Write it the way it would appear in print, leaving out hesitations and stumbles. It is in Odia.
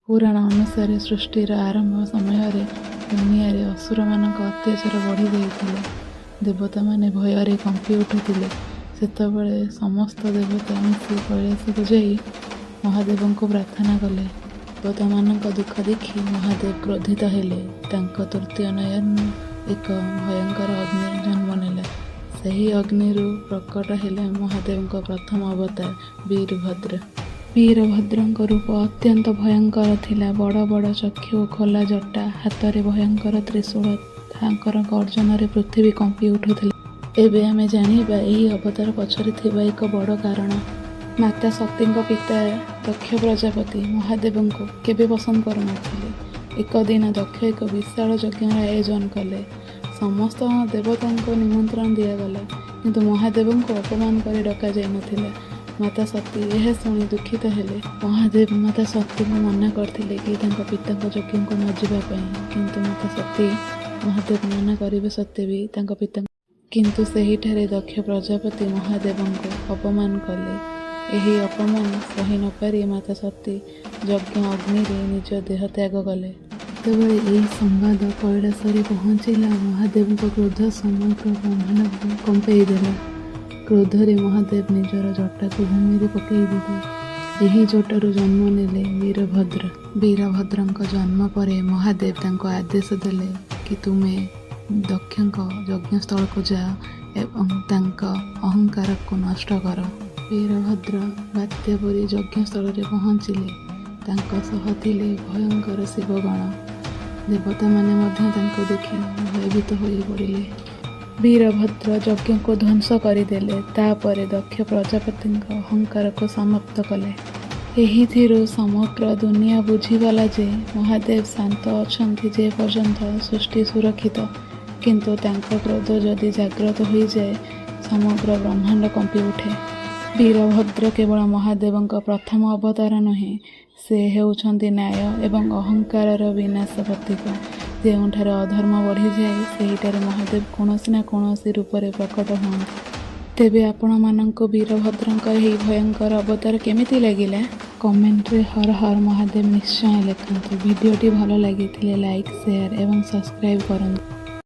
ପୁରାଣ ଅନୁସାରେ ସୃଷ୍ଟିର ଆରମ୍ଭ ସମୟରେ ଦୁନିଆରେ ଅସୁରମାନଙ୍କ ଅତ୍ୟାଚାର ବଢ଼ିଯାଇଥିଲା। ଦେବତାମାନେ ଭୟରେ କମ୍ପି ଉଠୁଥିଲେ। ସେତେବେଳେ ସମସ୍ତ ଦେବତା ମିଶି କୈଳାସକୁ ଯାଇ ମହାଦେବଙ୍କୁ ପ୍ରାର୍ଥନା କଲେ। ଦେବତାମାନଙ୍କ ଦୁଃଖ ଦେଖି ମହାଦେବ କ୍ରୋଧିତ ହେଲେ। ତାଙ୍କ ତୃତୀୟ ନୟନରୁ ଏକ ଭୟଙ୍କର ଅଗ୍ନି ଜନ୍ମ ନେଲା। ସେହି ଅଗ୍ନିରୁ ପ୍ରକଟ ହେଲେ ମହାଦେବଙ୍କ ପ୍ରଥମ ଅବତାର ବୀରଭଦ୍ର। ବୀରଭଦ୍ରଙ୍କ ରୂପ ଅତ୍ୟନ୍ତ ଭୟଙ୍କର ଥିଲା। ବଡ଼ ବଡ଼ ଚକ୍ଷୁ, ଖୋଲା ଜଟା, ହାତରେ ଭୟଙ୍କର ତ୍ରିଶୂଳ। ତାଙ୍କର ଗର୍ଜନରେ ପୃଥିବୀ କମ୍ପି ଉଠୁଥିଲା। ଏବେ ଆମେ ଜାଣିବା ଏହି ଅବତାର ପଛରେ ଥିବା ଏକ ବଡ଼ କାରଣ। ମାତା ସତୀଙ୍କ ପିତା ଦକ୍ଷ ପ୍ରଜାପତି ମହାଦେବଙ୍କୁ କେବେ ପସନ୍ଦ କରୁନଥିଲେ। ଏକ ଦିନ ଦକ୍ଷ ଏକ ବିଶାଳ ଯଜ୍ଞର ଆୟୋଜନ କଲେ। ସମସ୍ତ ଦେବତାଙ୍କୁ ନିମନ୍ତ୍ରଣ ଦିଆଗଲା, କିନ୍ତୁ ମହାଦେବଙ୍କୁ ଅପମାନ କରି ଡକାଯାଇନଥିଲା। ମାତା ସତୀ ଏହା ଶୁଣି ଦୁଃଖିତ ହେଲେ। ମହାଦେବ ମାତା ସତୀଙ୍କୁ ମନା କରିଥିଲେ କି ତାଙ୍କ ପିତାଙ୍କ ଯଜ୍ଞକୁ ନ ଯିବା ପାଇଁ, କିନ୍ତୁ ମାତା ସତୀ ମହାଦେବ ମନା କରିବା ସତ୍ତ୍ୱେ ବି ତାଙ୍କ ପିତା, କିନ୍ତୁ ସେହିଠାରେ ଦକ୍ଷ ପ୍ରଜାପତି ମହାଦେବଙ୍କୁ ଅପମାନ କଲେ। ଏହି ଅପମାନ ସହି ନପାରି ମାତା ସତୀ ଯଜ୍ଞ ଅଗ୍ନିରେ ନିଜ ଦେହ ତ୍ୟାଗ କଲେ। ଯେତେବେଳେ ଏହି ସମ୍ବାଦ କୈଳାସରେ ପହଞ୍ଚିଲା, ମହାଦେବଙ୍କ କ୍ରୋଧ ସମଗ୍ର ବ୍ରହ୍ମାଣ୍ଡକୁ କମ୍ପାଇ ଦେଲା। କ୍ରୋଧରେ ମହାଦେବ ନିଜର ଜଟାକୁ ଭୂମିରେ ପକାଇଦେଲେ। ଏହି ଜଟାରୁ ଜନ୍ମ ନେଲେ ବୀରଭଦ୍ର। ବୀରଭଦ୍ରଙ୍କ ଜନ୍ମ ପରେ ମହାଦେବ ତାଙ୍କୁ ଆଦେଶ ଦେଲେ କି ତୁମେ ଦକ୍ଷଙ୍କ ଯଜ୍ଞସ୍ଥଳକୁ ଯାଅ ଏବଂ ତାଙ୍କ ଅହଙ୍କାରକୁ ନଷ୍ଟ କର। ବୀରଭଦ୍ର ବାତ୍ୟା ପରି ଯଜ୍ଞସ୍ଥଳରେ ପହଞ୍ଚିଲେ। ତାଙ୍କ ସହ ଥିଲେ ଭୟଙ୍କର ଶିବଗଣ। ଦେବତାମାନେ ମଧ୍ୟ ତାଙ୍କୁ ଦେଖି ଭୟଭୀତ ହୋଇପଡ଼ିଲେ। ବୀରଭଦ୍ର ଯଜ୍ଞକୁ ଧ୍ୱଂସ କରିଦେଲେ। ତାପରେ ଦକ୍ଷ ପ୍ରଜାପତିଙ୍କ ଅହଙ୍କାରକୁ ସମାପ୍ତ କଲେ। ଏହିଥିରୁ ସମଗ୍ର ଦୁନିଆ ବୁଝିଗଲା ଯେ ମହାଦେବ ଶାନ୍ତ ଅଛନ୍ତି ଯେ ପର୍ଯ୍ୟନ୍ତ ସୃଷ୍ଟି ସୁରକ୍ଷିତ, କିନ୍ତୁ ତାଙ୍କ କ୍ରୋଧ ଯଦି ଜାଗ୍ରତ ହୋଇଯାଏ, ସମଗ୍ର ବ୍ରହ୍ମାଣ୍ଡ କମ୍ପି ଉଠେ। ବୀରଭଦ୍ର କେବଳ ମହାଦେବଙ୍କ ପ୍ରଥମ ଅବତାର ନୁହେଁ, ସେ ହେଉଛନ୍ତି ନ୍ୟାୟ ଏବଂ ଅହଙ୍କାରର ବିନାଶ ପ୍ରତୀକ। ଯେଉଁଠାରେ ଅଧର୍ମ ବଢ଼ିଯାଏ, ସେହିଠାରେ ମହାଦେବ କୌଣସି ନା କୌଣସି ରୂପରେ ପ୍ରକଟ ହୁଅନ୍ତି। ତେବେ ଆପଣମାନଙ୍କୁ ବୀରଭଦ୍ରଙ୍କ ଏହି ଭୟଙ୍କର ଅବତାର କେମିତି ଲାଗିଲା? କମେଣ୍ଟରେ ହର ହର ମହାଦେବ ନିଶ୍ଚୟ ଲେଖନ୍ତୁ। ଭିଡ଼ିଓଟି ଭଲ ଲାଗିଥିଲେ ଲାଇକ୍, ସେୟାର ଏବଂ ସବସ୍କ୍ରାଇବ୍ କରନ୍ତୁ।